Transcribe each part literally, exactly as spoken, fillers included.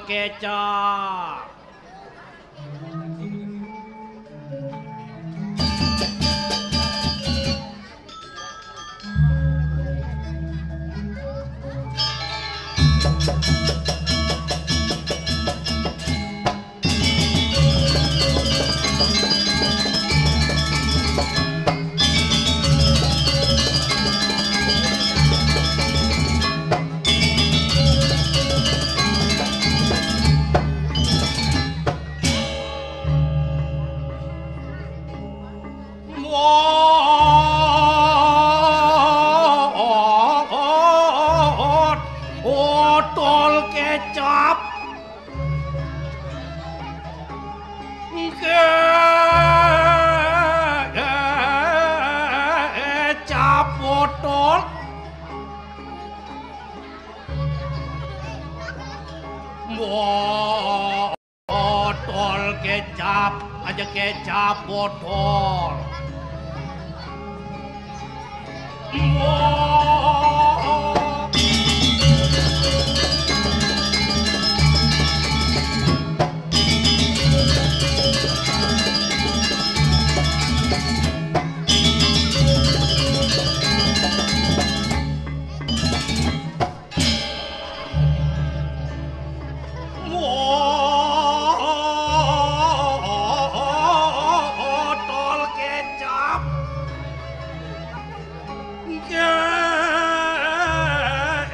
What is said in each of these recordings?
Kecap. Botol kecap. Kecap botol. Botol kecap, aja kecap botol. Botol kecap.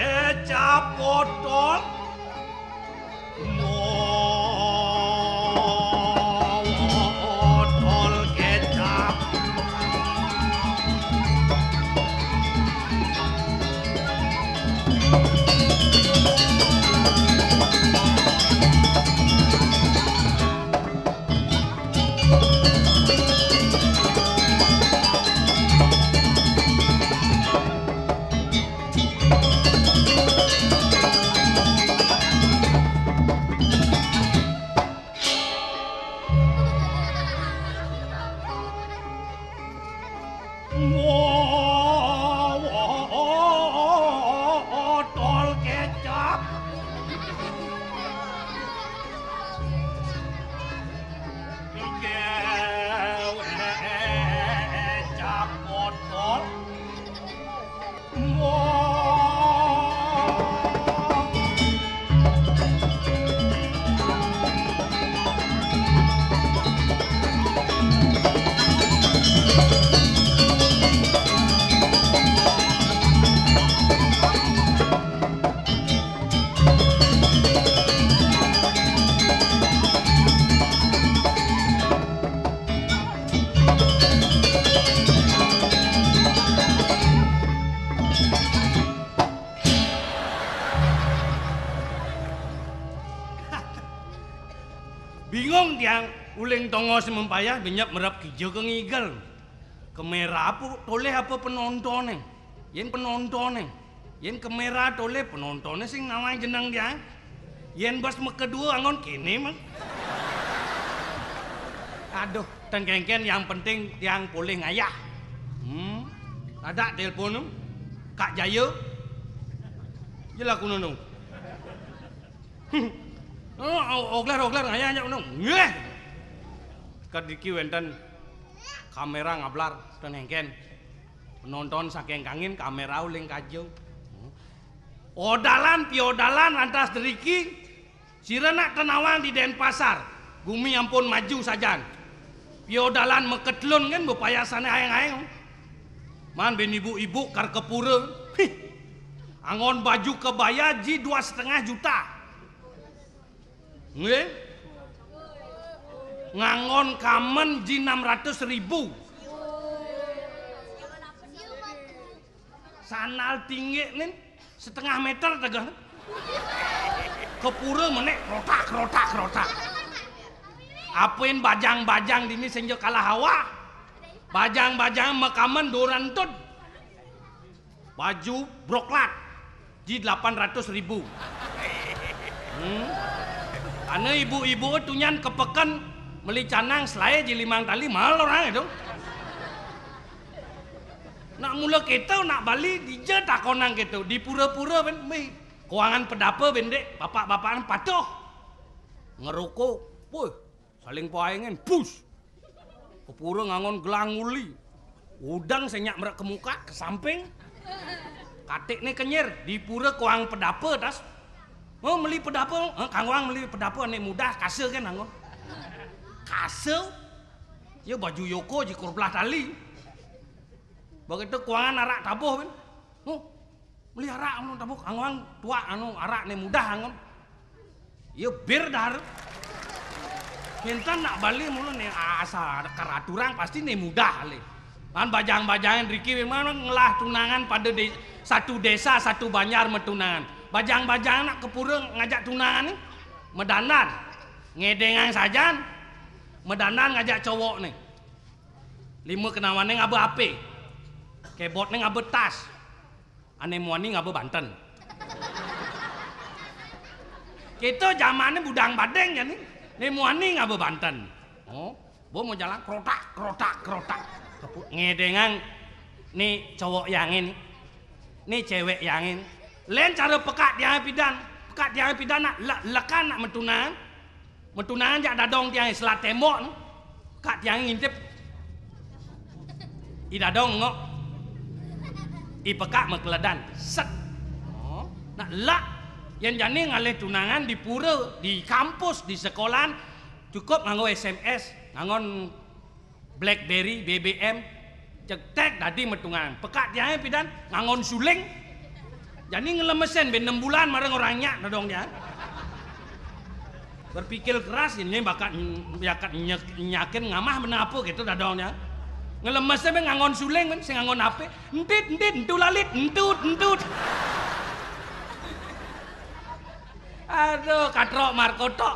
Kecap botol. Botol kecap. Botol kecap. Kecap botol. Bingung tiang, uling tongos mempayah, benyep merep kija ke ngigel. Kamera apa toleh apa penontoné? Yén penontoné, yén kamera toleh penontoné sing nawang jeneng tiang. Yén bas makedua anggon kéné mah. Aduh, ten kénkén, yang penting tiang polih ngayah. Hmm. Ada telepon, em. Kak Jaya. Jelaku nunu. Oh, oglar, oglar, ngayah, ngayah, nunu. Nggih. Kadiki wénten kamera ngablar, ten kénkén. Penonton saking kangin kamera uling kaja. Odalan piodalan lantas driki, sira nak ten nawang di Denpasar, gumi ampun maju sajan. Piodalan maketlun kan bepayasané aéng-aéng. Man bin ibu-ibu kar ka pura. Hih. Anggon baju kebaya ji dua setengah juta. Nggih. Nganggon kamen ji enam ratus ribu. Sandal tinggi nin setengah meter tegeh. Ke pura menék rotak, rotak, rotak. Apain bajang-bajang dini sing ja kalah awak. Bajang-bajang makamen dua rantun. Baju broklat ji delapan ratus ribu. Hmm. Ana ibu-ibu tunyan ke peken meli canang selaé ji limang tali, mahal orang itu. Nak mula kéto, nak bali, dija takonang kéto, di pura-pura ben, mih. Kuangan pedapa ben dék, bapak-bapakan patuh. Ngeroko, puh, saling paengen, bus. Kepura ngangon gelang uli. Udang sing nyak merak ke muka, ke samping. Katikne kenyer, di pura kuang pedapa, tas. Oh, meli pedapa, eh, kang wang meli pedapa, nek mudah, kasa kan, angon. Kasa? Ya, baju yoko, jikur belah tali. Begitu kuangan arak tabuh, kan. Oh, meli arak, anu, tabuh, kang wang tuak, anu, arak ne mudah, angon. Ya, bir dahar. Minta nak balik mulu nih, asal ada keraturang pasti nih mudah le. Kan bajang-bajangan riki memang ngelah tunangan pada de-, satu desa, satu banjar metunangan. Bajang-bajangan nak ke pura ngajak tunangan nih. Medandan. Ngedengang sajan. Medandan ngajak cowok nih. Lima kenawan nih ngaba ape. Kebot nih ngaba tas. Ane muani ngaba banten. Kita zamannya budang badeng ya nih. Ne muani ngaba banten. Oh, bo mau jalan kerotak, kerotak, kerotak. Kepu-, ngedengang ni cowok yang ini. Ni cewek yang ini. Len cara pekak dia pidan. Pekak dia pidan nak le-, lekan nak metunang. Metunangan jak dadong tiang selat tembok tu. Kak tiang ngintip. I dadong ngok. I pekak mekeledan. Set. Oh. Nak lak. Yang jani ngalih tunangan di pura, di kampus, di sekolahan. Cukup nganggo S M S, ngangon BlackBerry, B B M, cetek dadi metungan. Pekak tiange pidan ngangon suling. Jani ngelemesin ben enam bulan mareng orang nyak dadong dia. Berpikir keras ini bakat, bakat nyek-, nyakin ngamah bener apa gitu dadong dia. Ngelemesin ben ngangon suling ben sing ngangon ape? Entit, entit, entu lalit, entut, entut. Aduh, katrok markotok.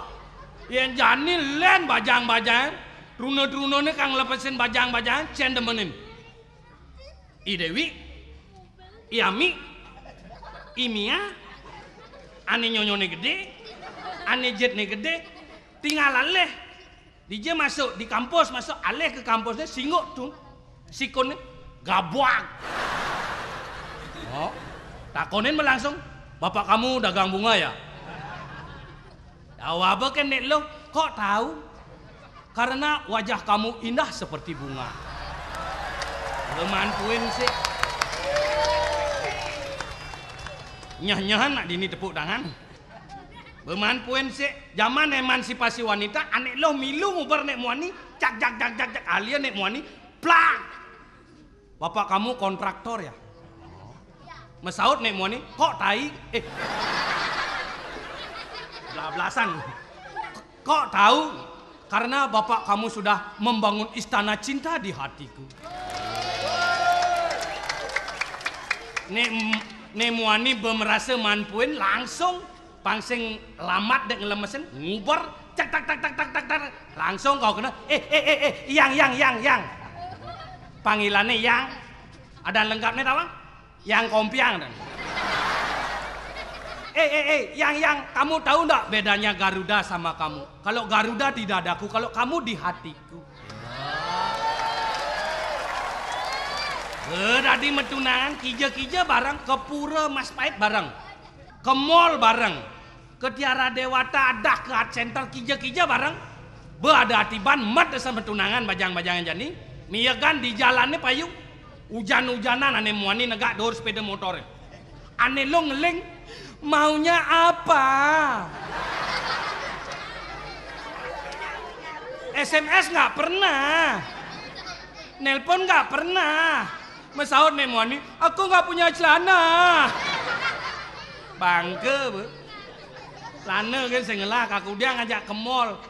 Yang jani len bajang-bajang. Truna-trunane kang lepesin bajang-bajangan, cen demenin. I Dewi, i Ami, i Mia, ane nyonyone gede, ane jetne gede, tinggal alih. Dije masuk di kampus, masuk alih ke kampusnya, singuk tu. Sikunnya gabak. Oh, takonin mah langsung, "Bapak kamu dagang bunga ya?" Jawab ke nek lo, "Kok tahu?" "Karena wajah kamu indah seperti bunga." Bemanpuin sih. Nyah-nyahan nak dini tepuk tangan. Bemanpuin sih. Zaman emansipasi wanita, anek lo milu nguber nek muani, cak, cak, cak, cak, cak, alia nek muani, plak. "Bapak kamu kontraktor ya?" Mesaut nek muani, "Kok tai?" Eh. Blablasan. "Kok tahu?" "Karena bapak kamu sudah membangun istana cinta di hatiku." Nek, nek muani bemerasa manpuin langsung. Pang sing lamat dek ngelemesin, nguber, cek, tak, tak, tak, tak, tak, tak. Langsung kau kena, "Eh, eh, eh, eh, yang, yang, yang, yang." Panggilannya yang, ada lengkapnya tahu? Yang kompiang dan. "Eh, eh, eh, yang, yang, kamu tahu ndak bedanya Garuda sama kamu? Kalau Garuda di dadaku, kalau kamu di hatiku." Eh, tadi metunangan, kija-kija bareng, ke pura Mas Pait bareng. Ke mall bareng. Ke Tiara Dewata adah ke Art Center kija-kija bareng. Be ada atiban mat sama tunangan bajang-bajangan jani. Miagan di jalannya payu. Ujan-ujanan ane muani negak dur sepeda motor. Ane lo ngeling, "Maunya apa?" S M S nggak pernah. Nelpon nggak pernah. Mesaut nek muani, "Aku nggak punya celana." Bangke, Bu. Celana kan sing ngelah, kaku dia ngajak ke mall.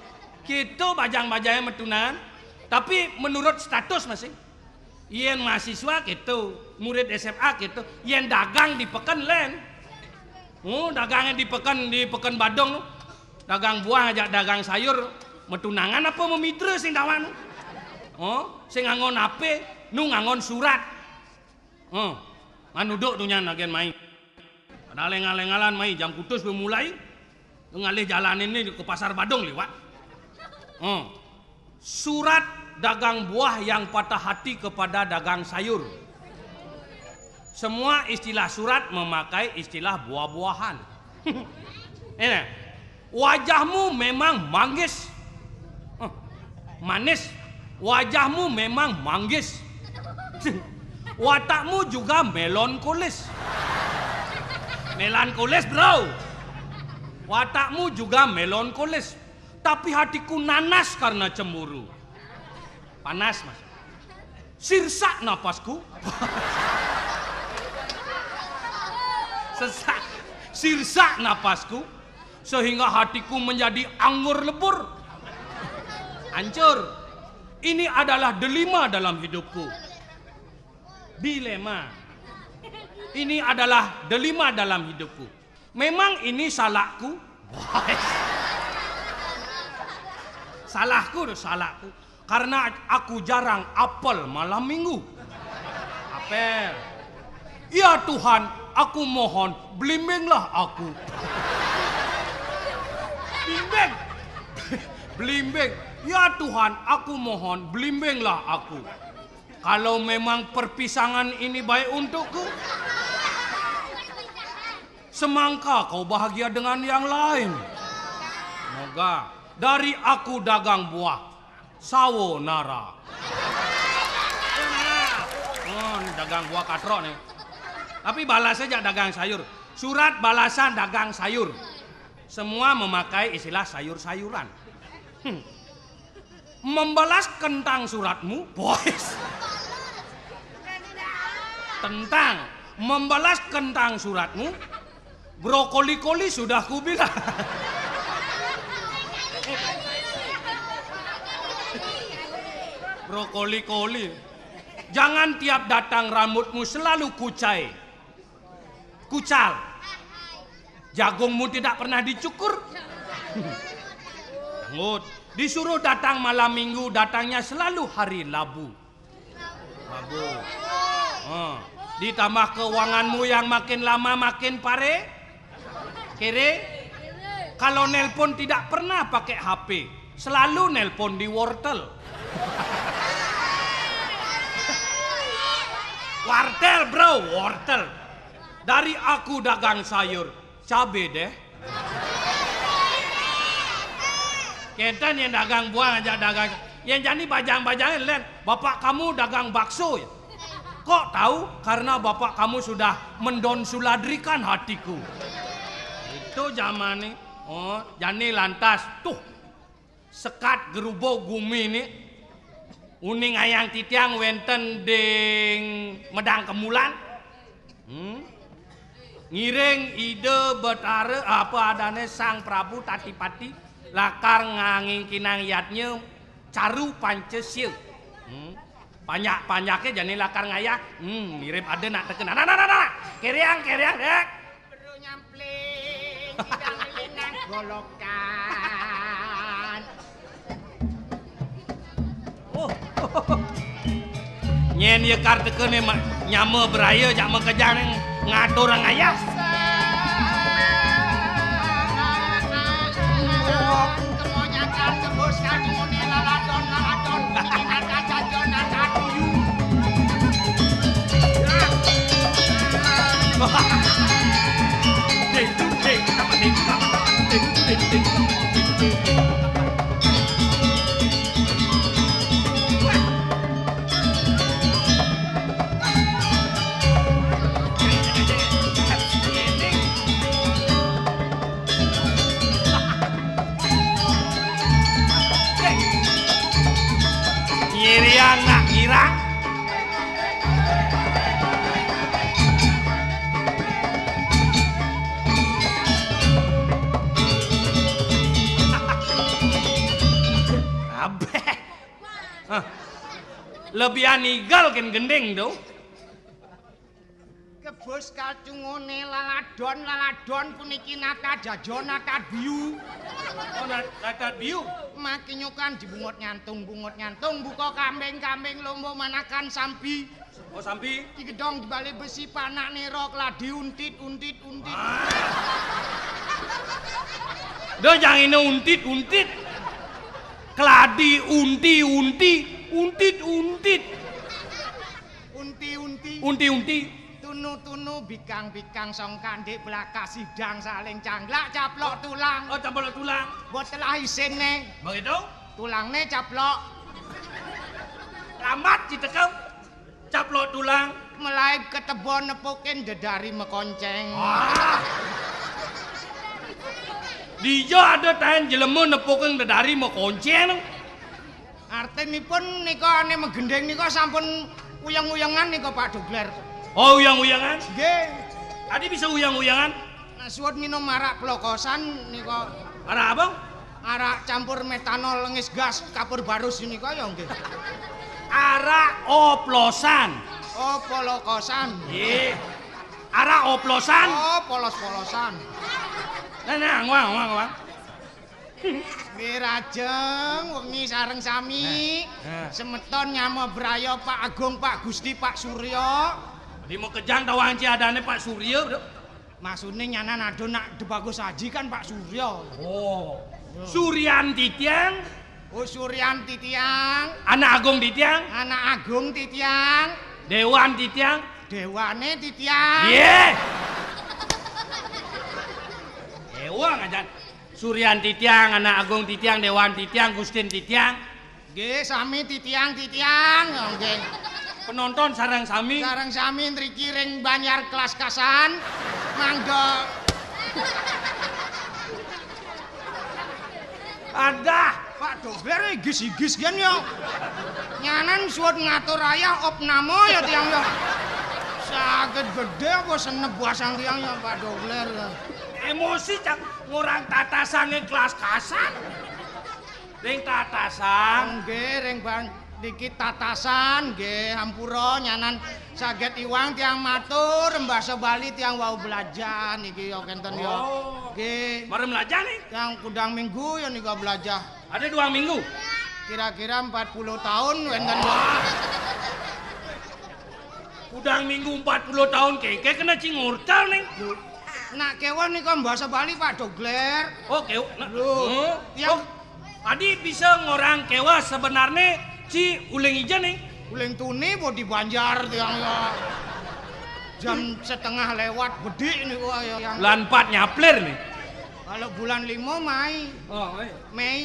Gitu bajang-bajangnya metunangan. Tapi menurut status masih. Yen mahasiswa gitu, murid S M A gitu, yen dagang di peken len. Oh, dagangnya di peken, di peken Badung. Dagang buah aja, dagang sayur, metunangan apa memitra sing dawan? Oh, sing ngangon ape? Nu ngangon surat. Oh, manuduk tu nyan agen mai. Ada lengal-lengalan mai, jam kutus bermulai. Ngalih jalan ini ke Pasar Badung lewat. Oh, surat dagang buah yang patah hati kepada dagang sayur. Semua istilah surat memakai istilah buah-buahan. Ini. Wajahmu memang manggis. Eh, manis. Wajahmu memang manggis. Watakmu juga melonkolis. Melankolis, bro. Watakmu juga melonkolis. Tapi hatiku nanas karena cemburu. Panas, Mas. Sirsak napasku. Sesak. Sirsak napasku. Sehingga hatiku menjadi anggur lebur. Hancur. Ini adalah dilema dalam hidupku. Dilema. Ini adalah dilema dalam hidupku. Memang ini salahku. Salahku tuh, salahku. Karena aku jarang apel malam minggu. Apel. Ya Tuhan, aku mohon, belimbinglah aku. Bimbing. Belimbing. Ya Tuhan, aku mohon, belimbinglah aku. Kalau memang perpisangan ini baik untukku, semangka kau bahagia dengan yang lain. Moga. Dari aku dagang buah. Sayonara. Oh, ini dagang buah katrok nih. Tapi balas aja dagang sayur. Surat balasan dagang sayur. Semua memakai istilah sayur-sayuran. Hmm. Membalas kentang suratmu, boys. Tentang membalas kentang suratmu, brokoli-koli sudah kubilang. Brokoli-koli. Jangan tiap datang rambutmu selalu kucai. Kucal. Jagungmu tidak pernah dicukur. Anggut. Disuruh datang malam minggu, datangnya selalu hari Labu. Labu. Heeh. Ditambah keuanganmu yang makin lama makin pare, kere. Kalau nelpon tidak pernah pakai H P, selalu nelpon di wortel. Wartel, bro, wortel. Dari aku dagang sayur, cabe deh. Kita yang dagang buah aja dagang. Yang jadi bajang-bajang lain, bapak kamu dagang bakso ya? Kok tahu? Karena bapak kamu sudah mendonsuladrikan hatiku. Itu zaman nih. Oh, jani lantas. Tuh, sekat gerubo gumi ni, uning ayang titiang wenten ding medang kemulan. Hmm? Ngiring Ida Betara, apa adane Sang Prabu Tatipati, lakar ngangingkinang yatnya caru Pancasila. Hmm? Panjak-panjake jani lakar ngayah. Hmm, mirip ada nak teken. Nah, nah, nah, nah, nah. Keriang, keriang, dek. Beru nyampling, sidang lilingan golokan. Oh. Nyen ye karteke ne ma-, nyama beraya jak makejang ngatur ngayah. Ngiriang nak girang. Abeh. Hah. Lebihan igal ken gending tuh. Kebus kalcungone laladon, laladon puniki nata jajo, nata biu. Oh, na-, nata biu. Makinyukan dibungut nyantung, bungut nyantung, buka kambing, kambing lomba manakan sampi. Oh, sampi. Digedong di balik besi panak nero keladi untit, untit, untit. Do jang ine untit, untit. Keladi unti, unti, untit, untit. Unti, unti. Unti, unti. Tunu-tunu, bikang-bikang, songkan di belakang sidang saling canglak, caplok tulang. Oh, caplok tulang. Buat telah isinnya. Begitu? Tulangnya caplok. Lambat ditekam. Caplok tulang. Melaib ketebon nepukin dedari mekonceng. Wah. Dia ada tahan jelema nepukin dedari mekonceng. Artinipun nika ane megendeng nika sampun uyang-uyangan nika, Pak Dogler. Oh, uyang-uyangan? Nggih. Tadi bisa uyang-uyangan? Nah, suwun minum arak plokosan nika. Arak apa? Arak campur metanol, ngis gas, kapur barus nika ya nggih. Arak oplosan. Oh, polokosan. Nggih. Arak oplosan. Oh, polos-polosan. Nah, nah, ngwang, ngwang, ngwang. Mirajeng wengi sareng sami. Nah, nah. Semeton nyama braya Pak Agung, Pak Gusti, Pak Surya. Di Mekejang tawang ci adane Pak Surya, Bro. Maksudnya nyanan ada nak debagus haji kan Pak Surya. Oh. Suryan titiang. Oh, Suryan titiang. Anak Agung titiang. Anak Agung titiang. Dewan titiang. Dewane titiang. Iya. Dewa ngajan. Suryan titiang, Anak Agung titiang, Dewan titiang, Gustin titiang. Nggih, sami titiang-titiang, ya nggih. Penonton sareng sami. Sareng sami nriki ring Banjar Kelas Kasan. Mangga. Adah, Pak Dogler igis-igis gen ya. Nyanan suwut ngatur ayah opname ya tiang ya. Sakit gede apa senep basang tiang ya Pak Dogler ya. Emosi cang ngurang tatasange Kelas Kasan. Ring tatasan. Nggih, ring bang dikit tatasan, nggih, hampura nyanan saget iwang tiang matur, mbasa Bali tiang wau belajar niki ya kenten ya. Oh. Nggih. Marem belajar nih? Tiang kudang minggu ya nika belajar. Ada dua minggu? Kira-kira empat puluh tahun wenten ya. Kudang minggu empat puluh tahun kengke kena cing ngurtal nih. Lho, nak kewah nika mbasa Bali Pak Dogler. Oh, kewah. Nah, lho, hmm. Yang oh. Tadi bisa ngorang kewah sebenarnya ci uling ijen nih. Uling tuni bo di Banjar tiang ya. Jam setengah lewat bedik nih wah ya. Bulan empat nyaplir nih. Kalau bulan lima Mai. Oh, Mai. Mei.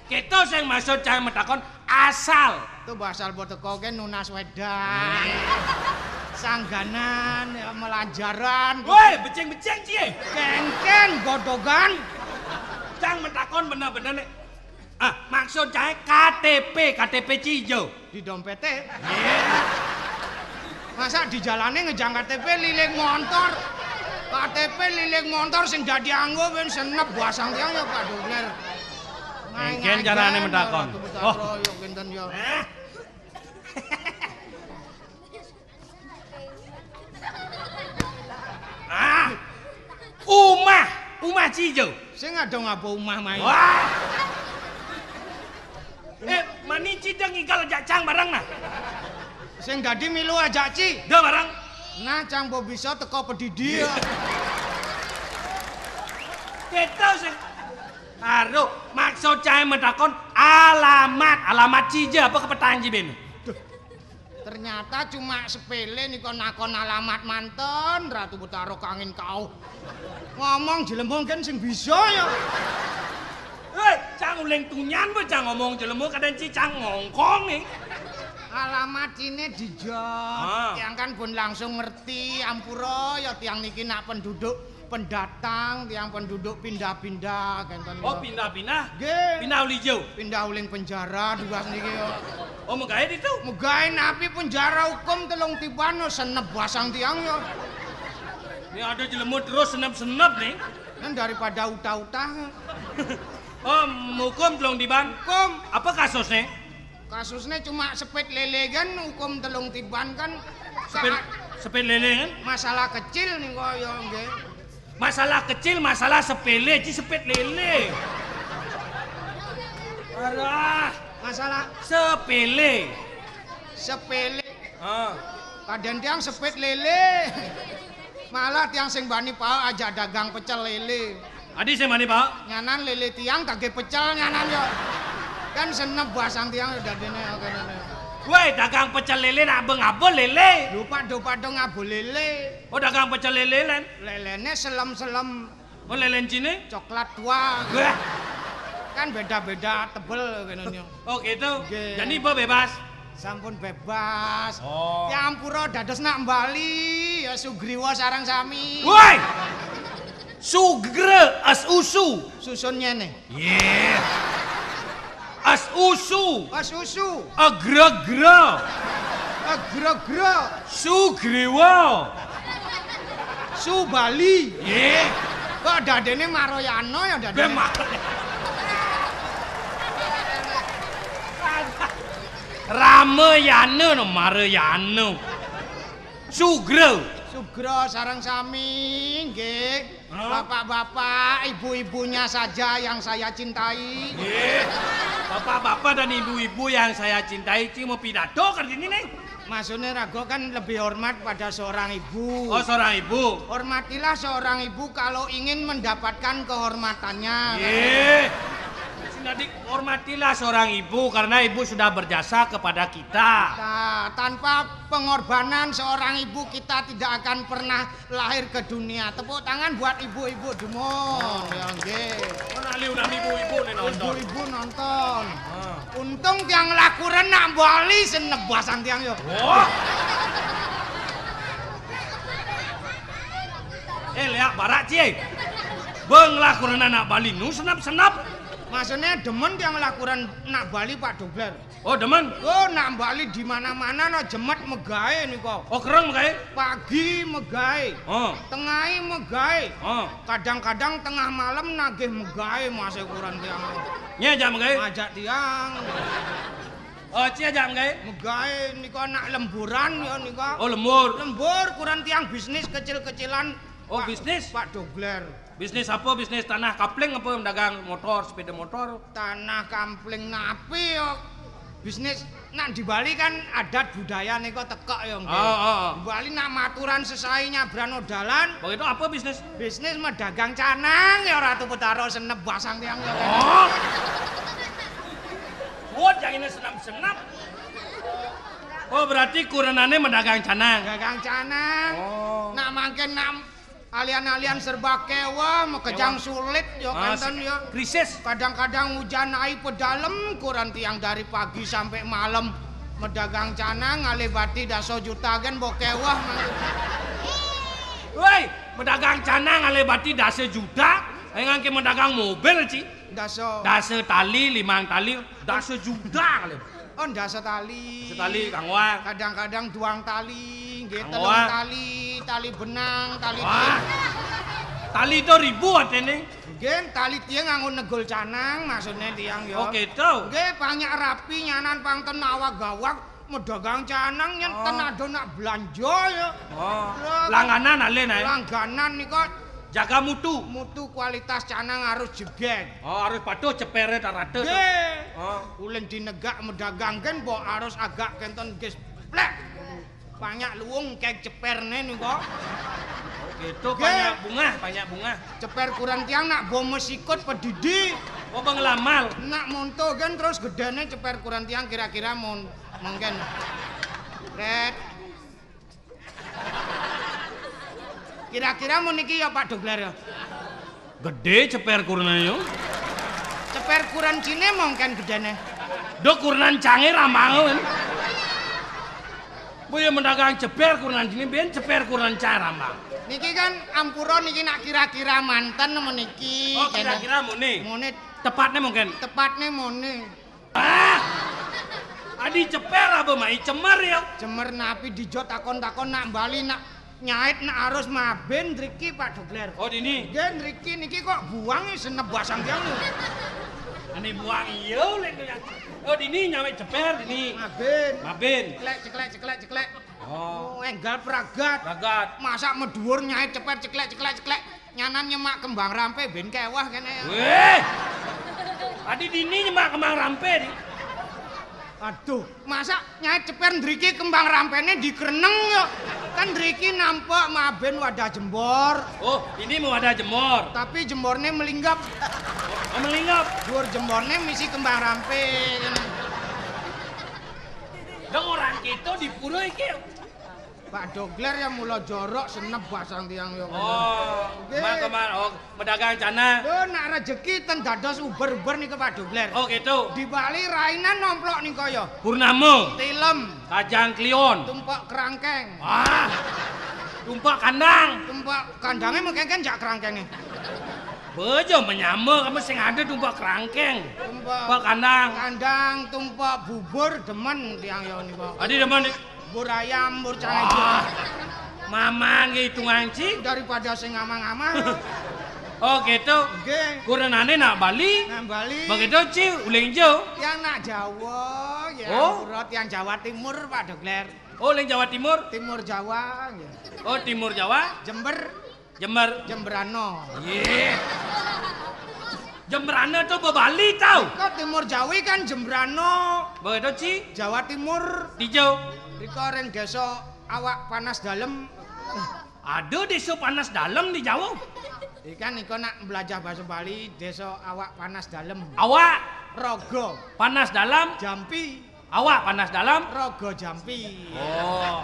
Kita sing maksud cang metakon asal. Tuh basal bo teko ke nunas wedang. Sangganan, ya, melanjaran. Woi, beceng-beceng cie. Kengken, godogan. Cang metakon bener-bener nih. Ah, maksud saya K T P, K T P cijo. Di dompete. Masa di jalane ngejang K T P liling montor. K T P liling montor sing dadi anggo ben senep basang tiang ya Pak Dogler. Engken carane metakon. Oh. Yo kenten yo. Ah. Umah, umah cijo. Sing ada ngapa umah mai? Wah. Eh, mani ci dang igal ajak cang barang nah. Sing dadi milu ajak ci. Dah barang. Nah, cang bo bisa teko pedidi. Kita sing aduh, maksud saya metakon alamat, alamat cija apa kepetang ci ben? Ternyata cuma sepele nika nakon alamat manten Ratu Betara kangin kau. Ngomong jelema kan sing bisa ya. Eh, cang uling tunyan apa cang ngomong jelema kadang ci cang ngongkong nih. Alamat ini dijak. Ah. Yang kan pun langsung ngerti ampura ya tiang niki nak penduduk pendatang, tiang penduduk pindah-pindah kenten. Oh, pindah-pindah? Nggih. Pindah uli jo. Pindah uling penjara tugas niki yo. Oh, megawe itu? Megawe napi penjara hukum telung tiban yo senep basang tiang yo. Ini ada jelema terus senep-senep nih. Kan daripada utah-utah. Oh, hukum telung tiban. Hukum. Apa kasusnya? Kasusnya cuma sepit lele kan hukum telung tiban kan. Sepit, sepit lele kan? Masalah kecil nih kok ya nggih. Masalah kecil, masalah sepele, ci sepit lele. Alah, masalah sepele. Sepele. Ah. Kadang tiang sepit lele. Malah tiang sing bani pao aja dagang pecel lele. Adi sing bani pao? Nyanan lele tiang kagak pecel nyanan yo. Kan senep basang tiang dadene kene. Woi, dagang pecel lele nak bengabul lele. Lho, padha-padha ngabul lele. Oh, dagang pecel lele, Len? Lelene selem-selem. Oh, lelen cine? Coklat tua. Wah. Kan beda-beda tebel kene. Oh, gitu. Nggih. Jadi ibu bebas? Sampun bebas. Oh. Ya ampura dados nak Bali, ya Sugriwa sareng sami. Woi! Sugre as usu. Susun nyene. Yeh. As usu. As usu. Agra-gra. Agra-gra. Sugriwa. Su Bali. Yeh. Kok dadene Maroyano ya dadene? Be Mar-, Ramayana no Maroyano. Sugro. Sugro sareng sami, nggih. Hah? Bapak-bapak, ibu-ibunya saja yang saya cintai. Nggih. Bapak-bapak dan ibu-ibu yang saya cintai, cing mau pidato kan ini nih. Maksudnya Rago kan lebih hormat pada seorang ibu. Oh, seorang ibu. Hormatilah seorang ibu kalau ingin mendapatkan kehormatannya. Nggih. Sing dadi hormatilah seorang ibu karena ibu sudah berjasa kepada kita. Nah, tanpa pengorbanan seorang ibu kita tidak akan pernah lahir ke dunia. Tepuk tangan buat ibu-ibu dumun. Oh. Ya, nggih. Oh, nak liu nang ibu-ibu nih nonton. Ibu-ibu nonton. Ah. Untung tiang lakuren nak Bali senep basang tiang yo. Wah. Eh, leak barak, Ci. Beng lakuren anak Bali nu senep-senep. Maksudnya demen tiang lakuren nak Bali, Pak Dobler. Oh, demen? Oh, nak Bali di mana-mana no jemet megae nika. Oh, kereng megae? Pagi megae. Oh. Tengai megae. Oh. Kadang-kadang tengah malam nagih megae, Mas, ukuran tiang. Nye ajak megae? Ajak tiang. Oh, Ci ajak megae? Megae nika nak lemburan ya nika. Oh, lembur. Lembur, kuran tiang bisnis kecil-kecilan. Oh, Pak, bisnis? Pak Dobler. Bisnis apa? Bisnis tanah kapling apa dagang motor, sepeda motor? Tanah kapling napi ya? Bisnis nak di Bali kan adat budaya nika tekek ya, nggih. Oh, oh, oh. Di Bali nak maturan sesai nyabran dalan. Begitu apa bisnis? Bisnis medagang canang ya, Ratu Betara senep basang tiang ya. Oh. Wah, jangine senep-senep. Oh, berarti kurenane medagang canang. Dagang canang. Oh. Nak mangkin nak alian-alian serba keweh, mekejang sulit, ya, kenten, ya. Krisis. Kadang-kadang hujan ai pedalem, kuran tiang dari pagi sampai malam medagang canang, ngalih bati dasa juta gen, mbok keweh. Woi, medagang canang ngalih bati dasa juta, ae ngangke medagang mobil, Ci. Dasa. Dasa tali, limang tali, dasa juta kali. Oh, ndasa tali. Ndasa tali, Kang Wah. Kadang-kadang duang tali, nggih, telung tali, tali benang, tali tiang. Wah. Tali to ribu atene. Nggih, tali tiang nganggo negul canang, maksudnya tiang ya. Oh, gitu. Nggih, panyak rapi nyanan pang ten awak gawak, medagang canang nyen ten ado nak belanja ya. Oh. Lho, langganan ale, Nay? Langganan nika. Jaga mutu. Mutu kualitas canang harus jegeg. Oh, harus patuh cepere tak rata to. Nggih. Oh. Ulin dinegak medagang kan mbok harus agak kenten nggih plek. Banyak luwung kek ceperne niku. Oh, gitu, nggih. Banyak bungah, banyak bungah. Ceper kuran tiang nak mbok mesikut pedidi. Oh, bang lamal. Nak monto kan terus gedene ceper kuran tiang kira-kira mon mungkin. Red. Kira-kira mun niki ya, Pak Dogler, ya? Gede ceper kurna yo. Ceper kuran Cine mungkin gedene. Do kurnan cange ramang kan. Boya mendagang ceper kurnan Cine, ben ceper kurnan cange ramang. Niki kan ampura niki nak kira-kira manten meniki. Oh, kira-kira muni. Muni. Tepatnya mungkin. Tepatnya muni. Ah! Adi ceper apa mai cemer ya? Cemer napi dijo takon-takon nak bali nak nyait nak arus maben driki Pak Dogler. Oh, dini. Nggih, driki niki kok buang senep basang tiang lho. Ane buang iya lek. Oh, dini nyawet ceper dini. Maben. Maben. Ceklek, ceklek, ceklek, ceklek. Oh. Oh, enggal pragat. Pragat. Masa meduwur nyait ceper ceklek, ceklek, ceklek. Nyanan nyemak kembang rampe ben kewah kene ya. Weh. Adi dini nyemak kembang rampe di. Aduh, masa nyait ceper ndriki kembang rampene dikreneng ya? Kan ndriki nampak maben wadah jembor. Oh, ini mau wadah jembor. Tapi jemborne melinggap. Oh, melinggap. Dhuwur jemborne misi kembang rampe. Dong orang kita di pura iki. Pak Dogler ya mula jorok senep basang tiang ya. Oh, nggih. Mak kemar, oh, medagang canang. Lho, nak rejeki ten dados uber-uber nika Pak Dogler. Oh, gitu. Di Bali rainan nomplok nika ya. Purnama. Tilem. Kajang Kliwon. Tumpek kerangkeng. Ah. Tumpek kandang. Tumpek kandange mengkengken jak kerangkenge. Bejo menyama kamu sing ada tumpek kerangkeng. Tumpek kandang. Kandang, tumpek bubur demen tiang ya nika. Adi demen. Bur ayam, bur cangkir. Wah. Mamang nggih hitungan, Ci. Daripada sing ngamang-ngamang. Oh, gitu. Nggih. Kurenane nak Bali. Nang Bali. Begitu, Ci, uling jo. Yang nak Jawa, ya. Oh. Ampura, yang Jawa Timur, Pak Dogler. Oh, uling Jawa Timur? Timur Jawa, nggih. Oh, Timur Jawa? Jember. Jember. Jemberano. Iya. Jemberano tuh be Bali tau. Kok Timur Jawi kan Jemberano. Begitu, Ci. Jawa Timur. Di Jawa. Riko ring desa awak panas dalem. Ada desa panas dalem di Jawa. Ikan iko nak belajar bahasa Bali, desa awak panas dalem. Awak. Rogo. Panas dalam. Jampi. Awak panas dalam. Rogo jampi. Oh.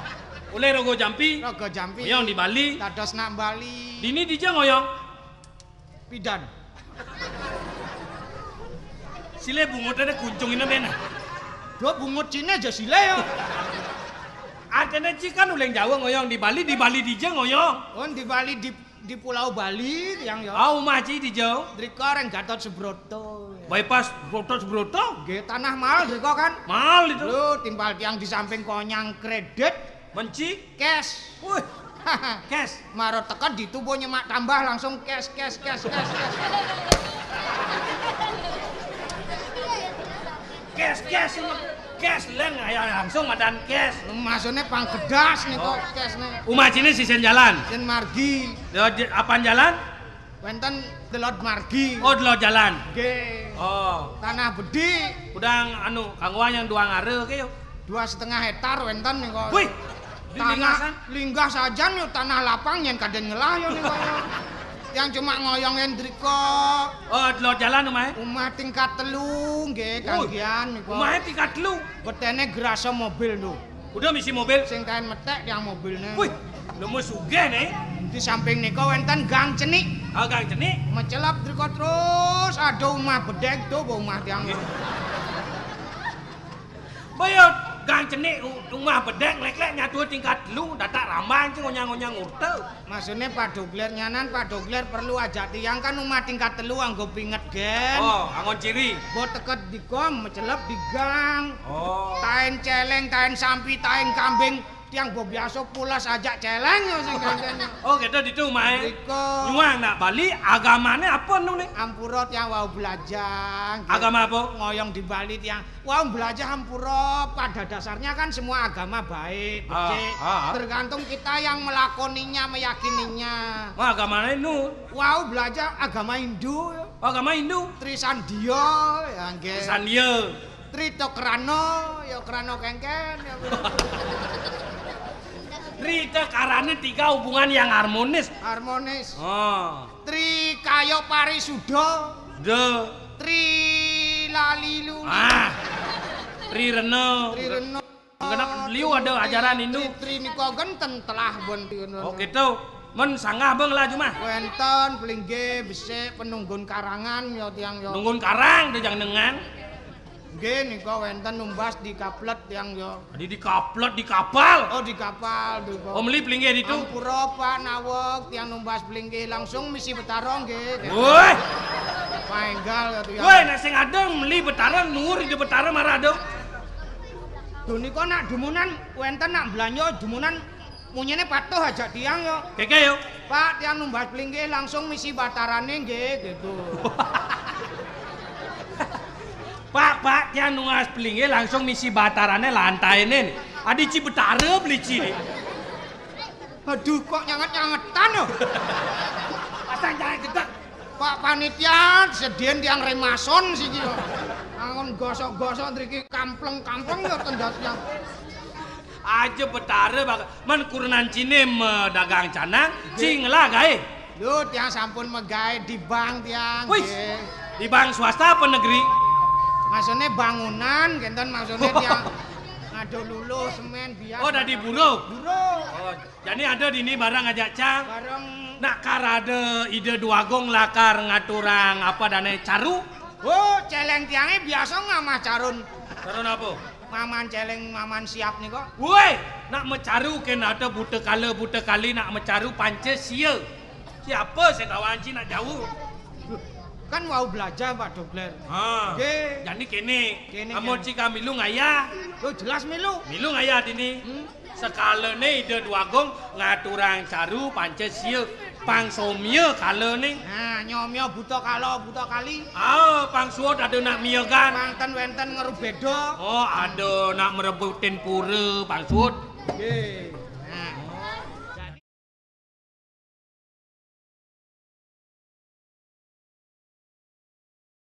Oleh rogo jampi. Rogo jampi. Yang di Bali. Dados nak Bali. Dini dija ngoyong. Pidan. Sile bungut ada kuncung ini men. Dua bungut Cina aja sile ya. Artinya Ci kan uling Jawa ngoyong di Bali, di Bali dija ngoyong. Oh, di Bali di di Pulau Bali tiang ya. Ah, umah Ci dija. Drika reng Gatot Subroto. Bypass Broto Subroto. Nggih, tanah mahal drika kan? Mahal itu. Lho, timpal tiang di samping konyang kredit. Menci? Cash. Wih. Cash. Maro teka ditubuh nyemak tambah langsung cash, cash, cash, cash, cash. Cash, cash, cash, Leng, ayo langsung madan cash. Maksudnya pangkedas nih kok cash nih. Umah Cine sisen jalan. Sisen margi. Lewat j-, apaan jalan? Wenten delod margi. Oh, delod jalan. Nggih. Oh. Tanah bedi. Udang anu, kanggoan yang dua ngare ke yo. Dua setengah hektar wenten nih kok. Wih. Di tanah linggah sajan yo, tanah lapang yang kaden ngelah yo nih kok. Yang cuma ngoyong yang driko. Oh, delod jalan umah. Umah tingkat telu nggih. Wih. Kanggian nih kok. Umahnya tingkat telu. Betene gerasa mobil lho. Udah misi mobil. Sing kain metek yang mobilnya. Wih, lemu sugih nih. Di samping nika wenten gang cenik. Ah, gang cenik. Mecelap driko terus ada umah bedek tuh, umah tiang. Iya. Bayar gang cenik, u-, umah bedek lek-lek nyatu tingkat lu, datak rambang sing onyang-onyang urte. Maksudnya Pak Dogler nyanan, Pak Dogler perlu ajak tiang kan umah tingkat telu anggo pinget gen. Oh, angon ciri. Bo teket di kom, mecelep di gang. Oh. Tain celeng, tain sampi, tain kambing, tiang bo biasa pulas ajak celeng ya sing ganten. Oh, gitu di tu, Mae. Riko. Nyuang nak Bali, agamane apa nu nih? Ampura tiang wau belajar. Agama apa? Ngoyong di Bali tiang. Wau belajar ampura, pada dasarnya kan semua agama baik, ah, becik. Ah, ah. Tergantung kita yang melakoninya, meyakininya. Wah, agamane nu? Wau belajar agama Hindu. Agama Hindu? Trisandia, ya nggih. Trisandia. Trito Krano, ya Krano kengken, ya. Trito Karane tiga hubungan yang harmonis. Harmonis. Oh. Tri Kayo Parisudo. De. Tri Lalilu. Ah. Tri Reno. Tri Reno. Kenapa liu ada ajaran Hindu? Tri, Tri nika genten telah bon. Oh, gitu. Men sanggah beng lah cuma. Wenten pelinggih besik penunggun karangan ya tiang ya. Nunggun karang deh jangan dengan. Nggih nika wenten numbas di kaplet tiang ya. Di, di kaplet, di kapal. Oh, di kapal, di kapal. Oh, meli pelinggih ditu. Ampura, Pak, naweg, tiang numbas pelinggih langsung misi Betara nggih. Woi. Paenggal ya tiang. Woi, nek sing ada meli Betara, nuwur di Betara marah ada. Lho nika nak dumunan wenten nak belanja dumunan munyene patuh aja tiang yo. Keke yo. Pak, tiang numbas pelinggih langsung misi Batarane nggih gitu. Pak, Pak, tiang numbas pelinggih langsung misi Batarane lantaine. Adi ci Betara beli ci. Aduh, kok nyanget-nyangetan yo. Pasang jangan gedek. Pak panitia, sedien tiang remason siki yo. Angon gosok-gosok driki kampleng-kampleng yo tendasnya. Aja Betara bak-, men kurenan Cine medagang canang, nggih. Cing lah gae. Lho, tiang sampun megawe di bank tiang, wih, nggih. Di bank swasta apa negeri? Maksudnya bangunan, kenten maksudnya tiang. Ngado luluh, semen, bias. Oh, dadi buruh. Buruh. Oh, jani ada dini barang ajak cang. Bareng. Nak kar ada Ida Dwagung lakar ngaturang apa dane caru. Oh, celeng tiange biasa ngamah carun. Carun apa? Maman celeng, maman siap nika. Woi, nak macaru ken ada buta kala buta kali nak macaru panca sia. Siapa saya tahu anci nak jauh? Kan wau belajar, Pak Dobler. Ha. Nggih. Jani kene. Kene, Amun kene. Cika milu ngayah. Lo jelas milu. Milu ngayah dini. Hmm. Sekalane Ida Dwagung ngaturang caru panca sia. Pang somia kalane. Nah, nyomia buta kala, buta kali. Ah, pang suud ada nak miagan. Manten wenten ngerubeda. Oh, ada nak merebutin pura, pang suud. Nggih.